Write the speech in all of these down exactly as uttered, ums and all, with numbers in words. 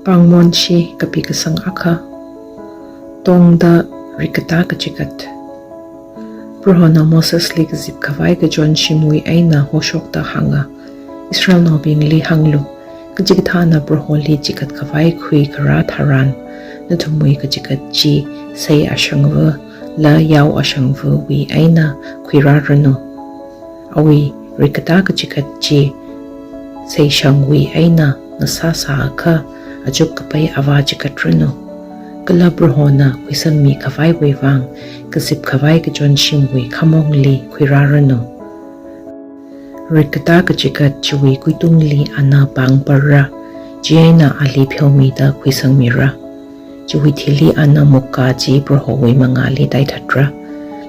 Pāngmonshi kapi kasang akha. Tongda rikkatā kachigat. Prohona Mosesli kazip khavai kachonshimwui eina hoshokta hānga, Israelnaobingli hānglu, kachikathāna Proholi chigat khavai khuikharā tharan, nathumwui kachigat chi sei ashangvala yao ashangvawui eina khuirāranu. Awui rikkatā kachigat chi seishangwui eina ngasāsā akha achuk kapai avā chigatranu. Kala Prohona khuisangmi khavaiwui vang kazip khavai kachonshimwui khamongli khuirāranu. Rikkatā kachigat chiwui kuitungli ana pāngparra, chieina ali pheomida khuisangmira. Chiwui thili ana mukkā chi Prohowui mangāli taithatra,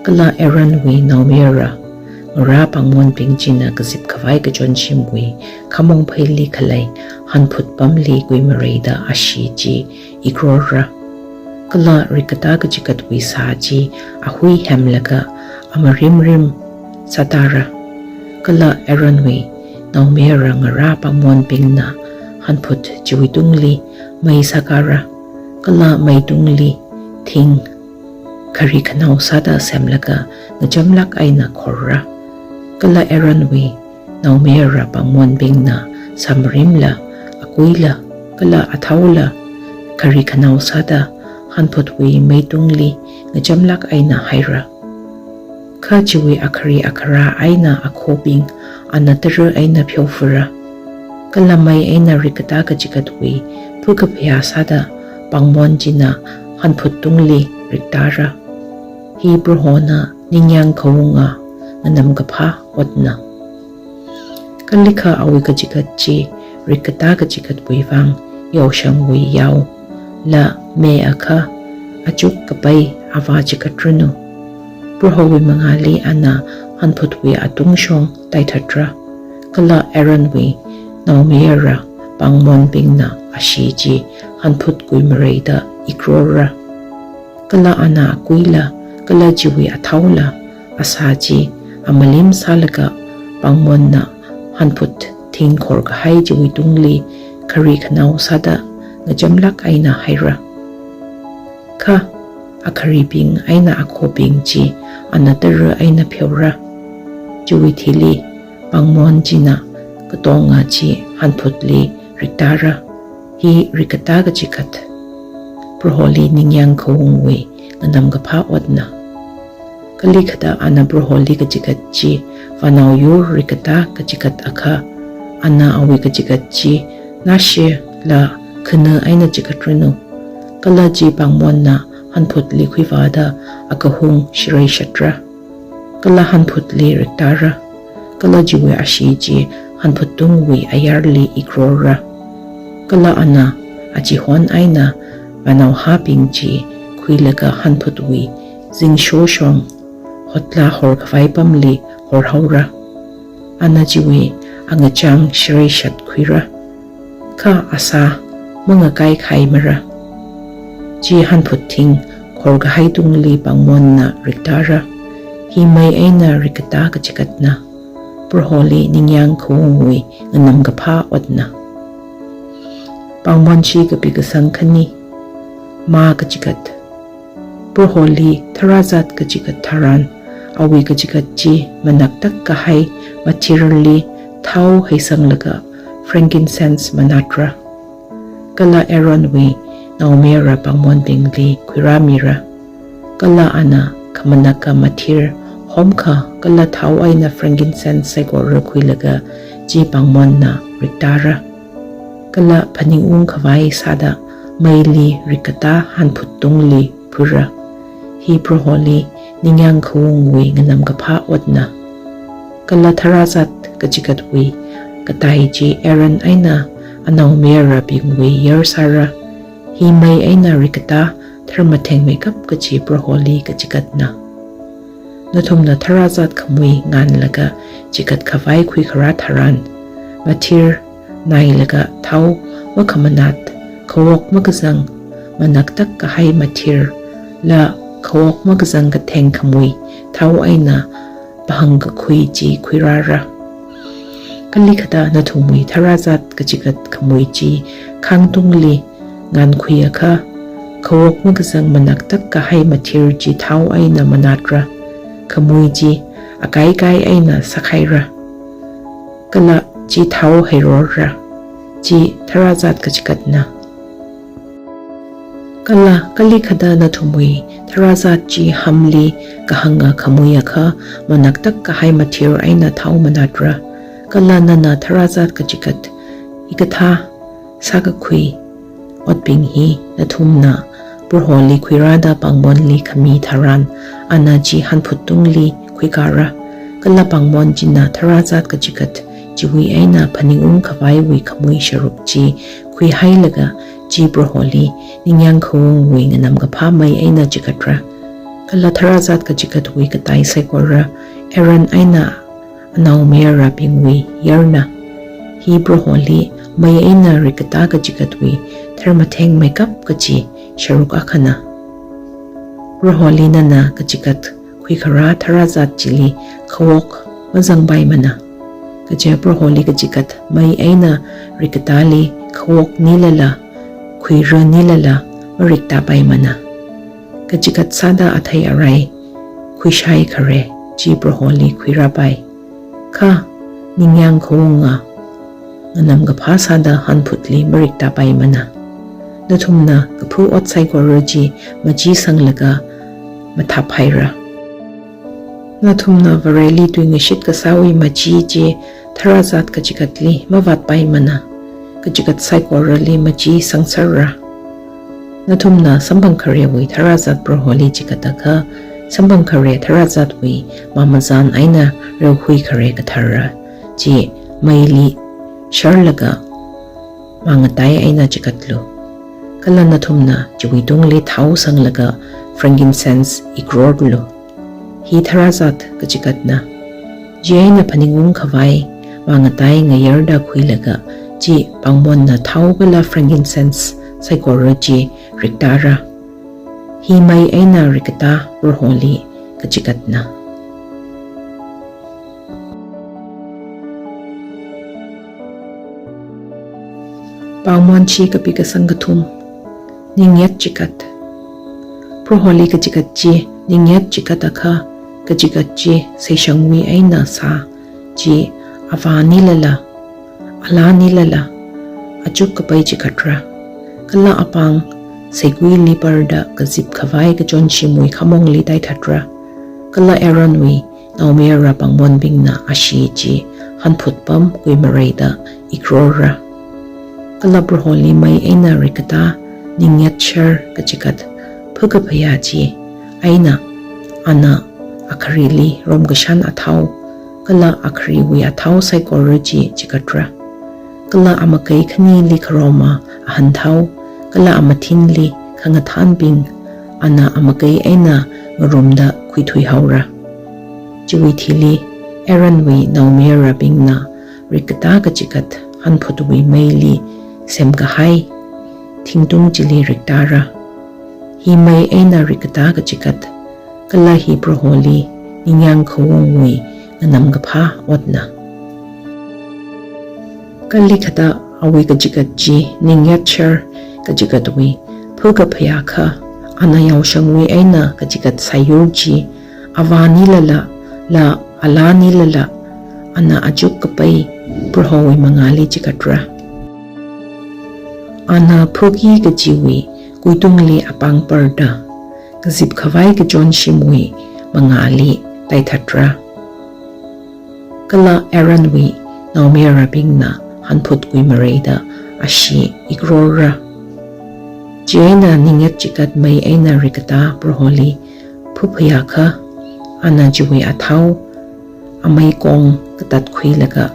kala Aaronwui naomayara, ngarā pāngmonbing china kazip khavai kachonshimwui khamong pheili khalei hanphut pamli kuimareida ashee chi ikrorra. Kala rikkatā kachigatwui sā chi ahui hemlaga amarimrim sātāra. Kala Aaronwui naomayara ngarā pāngmonbingna hanphut chiwuitungli mei sākāra, kala meitungli thing khari khanao sāda semlaga ngachamlāk eina khorra. Kala Aaronwui naomayara pāngmonbingna samarimla, akuila, kala athaola khari khanao sāda hanphutwui meitungli ngachamlāk eina haira. Kha chiwui akhari akharā eina akhobing ana tara eina pheofura. Kala mei eina rikkatā kachigatwui phakaphayā sāda pāngmon china hanphut tungli riktāra. Hi Prohona ningyāng khaunga nganamkaphā otna. Kalikha awui kachigat chi rikkatā kachigatwui vang yaoshangwui yao, la me akha achuk kapai avā chigatranu. Prohowui mangāli ana hanphutwui atungshong taithatra, kala Aaronwui naomayara pāngmonbingna ashee chi hanphut kuimareida ikrorra. Kala ana akuila, kala chiwui athaola, asā chi amalim sālaga pāngmonna hanphut thing khorkahai chiwuitungli khari khanao sāda ngachamlāk eina haira. Kha akharibing eina akhobing chi ana tara eina pheora. Chiwui thili pāngmon china katonga chi hanphutli riktāra. Hi rikkatā kachigat, Proholi ningyāng khaungwui nganamkaphā otna. Kalikhada ana Proholi kachigat chi vānao yur rikkatā kachigat akha, ana awui kachigat chi nashila khana eina chigatranu. Kala chi pāngmonna hanphutli khuivāda akahung shireishatra. Kala hanphutli riktāra. Kala chiwui ashee chi hanphut tungwui ayarli ikrorra. Kala ana achihon eina vānaohābing chi khuilaga hanphutwui zingshoshong hotla horkhavai pamli horhaora. Ana chiwui angachāng shireishat khuira. Kha asā mangakaikhaimara. Chi hanphut thing khorkahai tungli pāngmonna riktāra. Hi mei eina rikkatā kachigatna, Proholi ningyāng khaungwui nganamkaphā otna. Pāngmonshi kapi kasang khani. Mā kachigat. Proholi tharāzat kachigat tharan, awui kachigat chi manaktak kahai mathirli thao heisanglaga frankincense manatra. Kala Aaronwui naomayara pāngmonbingli khuirāmira. Kala ana khamanaka mathir homkha kala thao eina frankincense saikora khuilaga chi pāngmonna riktāra. Kala phaningung khavai sāda meili rikkatā hanphut tungli phuira. Hi Proholi ningyāng khaungwui nganamkaphā otna. Kala tharāzat kachigatwui katai chi Aaron eina anaomayarabingwui yar sāra. Hi mei eina rikkatā tharmathengmeikap kachi Proholi kachigatna. Nathumna tharāzat khamui nganlaga chigat khavai khuikharā tharan, mathir nailaga thao makhamanat, khawok makazang, manaktak kahai mathir, la khawok makazang katheng khamui thao eina pahang kakhui chi khuirāra. Kalikhada nathumwui tharāzat kachigat khamui chi khāngtungli ngankhuiakha, khawok makazang manaktak kahai mathir chi thao eina manatra, khamui chi akaikai eina sakhaira, kala chi thao heirorra, chi tharazat kachikatna. Kala kalikhada nathumwui tharazat chi hamli kahanga khamuiakha, manaktak kahai mathir eina thao manatra, kala nana tharazat kachikat hikathā sākakhui otbing hi nathumna Proholi khuirāda pāngmonli khami tharan, ana chi hanphut tungli khuikara, kala pāngmon china tharazat kachikat chiwui eina phaningung khavaiwui khamui sharuk chi khuihailaga, chi Proholi ningyāng khaungwui nganamkaphā mei eina chikatra. Kala tharazat kachikatwui katai saikora Aaron eina anaomayarabingwui yarna. Hi Proholi mei eina rikkatā kachikatwui tharmathengmeikap kachi sharuk akhana. Proholi nana kachikat khuikharā tharazat chili khawok mazangpaimana. Kaje Proholi kachikat mei eina rikkatāli khawok nilala, khuira nilala mariktāpaimana. Kachikat sāda athei arai khuishai khare chi Proholi khuirāpai. Kha ningyāng khaunga nganamkaphā sāda hanphutli mariktāpaimana. Nathumna kaphu ot saikora chi machi sanglaga mathaphaira. Nathumna Vareli tuingashit kasāwui machi chi tharazat kachikatli mavātpaimana. Kachikat saikorali machi sangserra. Nathumna samphang kharewui tharazat Proholi chikatakha, samphang khare tharazatwui mamazan eina reokhui khare kathara chi meili sharlaga mangatai eina chikatlu. Kala nathumna chiwui tungli thao sanglaga frankincense ikrorlu. Hi tharazat kachikatna. Chieina phaningung khavai mangatai ngayarda khuilaga, chi pāngmonna thao kala frankincense saikora chi riktāra. Hi mei eina rikkatā Proholi kachikatna. Pāngmon chi kapi kasang kathum. Ningyat chikat. Proholi kachikat chi ningyat chikatakha, kachikat chi seishangwui eina sā, chi avā nilala, alā nilala achuk kapai chikatra. Kala apāng seiguili parda kazip khavai kachonshimwui khamongli taithatra. Kala Aaronwui naomayara pāngmonbingna ashee chi hanphut pam kuimareida ikrorra. Kala Proholi mei eina rikkatā ningyatshar kachikat phakaphayā chi eina ana akharili romkashan athao, kala akhariwui athao saikora chi chikatra. Kala amakei khanili kharoma ahanthao, kala amathinli khangathanbing ana amakei eina ngarumda khuithuihaora. Chiwui thili Aaronwui naomayarabingna rikkatā kachikat hanphutwui meili semkahai thingtung chili riktāra. Hi mei eina rikkatā kachikat, kala hi Proholi ningyāng khaungwui nganamkaphā otna. Kalikhada awui kachikat chi ningyatshar kachikatwui phakaphayākha, ana yaoshangwui eina kachikat sāyur chi avā nilala, la alā nilala ana achuk kapai Prohowui mangāli chikatra. Ana phaki kachiwui kuitungli apāng parda kazip khavai kachonshimwui mangāli taithatra. Kala Aaronwui naomayarabingna hanphut kuimareida ashee ikrorra. Chieina ningyat chikat mei eina rikkatā Proholi phaphayākha, ana chiwui athao ameikong katatkhuilaga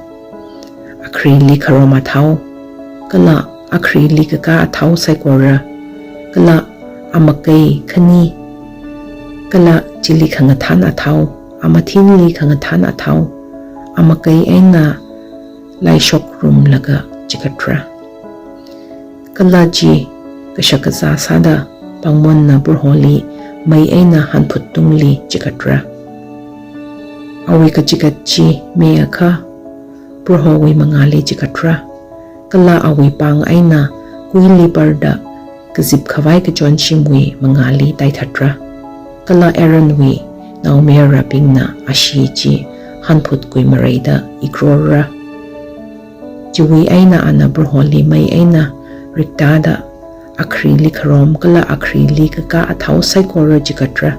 akharili kharom athao, kala akharili kakā athao saikora, kala amakei khani, kala chili khangathan athao, amathinli khangathan athao, amakei eina laishok rumlaga chikatra. Kala chi kashak kazā sāda pāngmonna Proholi mei eina hanphut tungli chikatra. Awui kachikat chi meiakha Prohowui mangāli chikatra. Kala awui pāng eina kuili parda kazip khavai kachonshimwui mangāli taithatra. Kala Aaronwui naomayarabingna ashee chi hanphut kuimareida ikrorra. Chiwui eina ana Proholi mei eina riktada akharili kharom kala akharili kakā athao saikora chigatra.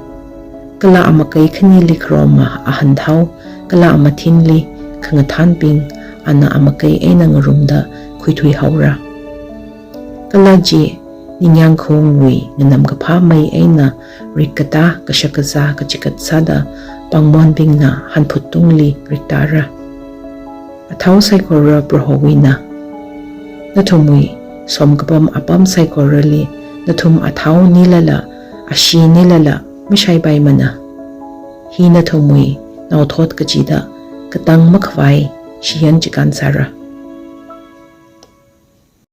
Kala amakei khanili kharoma ahanthao kala amathinli khangathanbing ana amakei eina ngarumda khuithuihaora. Kala chi ningyāngkhaungwui nganamkaphā mei eina rikkatā kashakazā kachigat sāda pāngmonbingna hanphut tungli riktara. Athao saikora Prohowuina. Nathumwui somkapam apam saikorali nathum athao nilala, ashee nilala mashaipaimana. Hi nathumwui naothot kachida katang makhavai shiyan chikān sāra.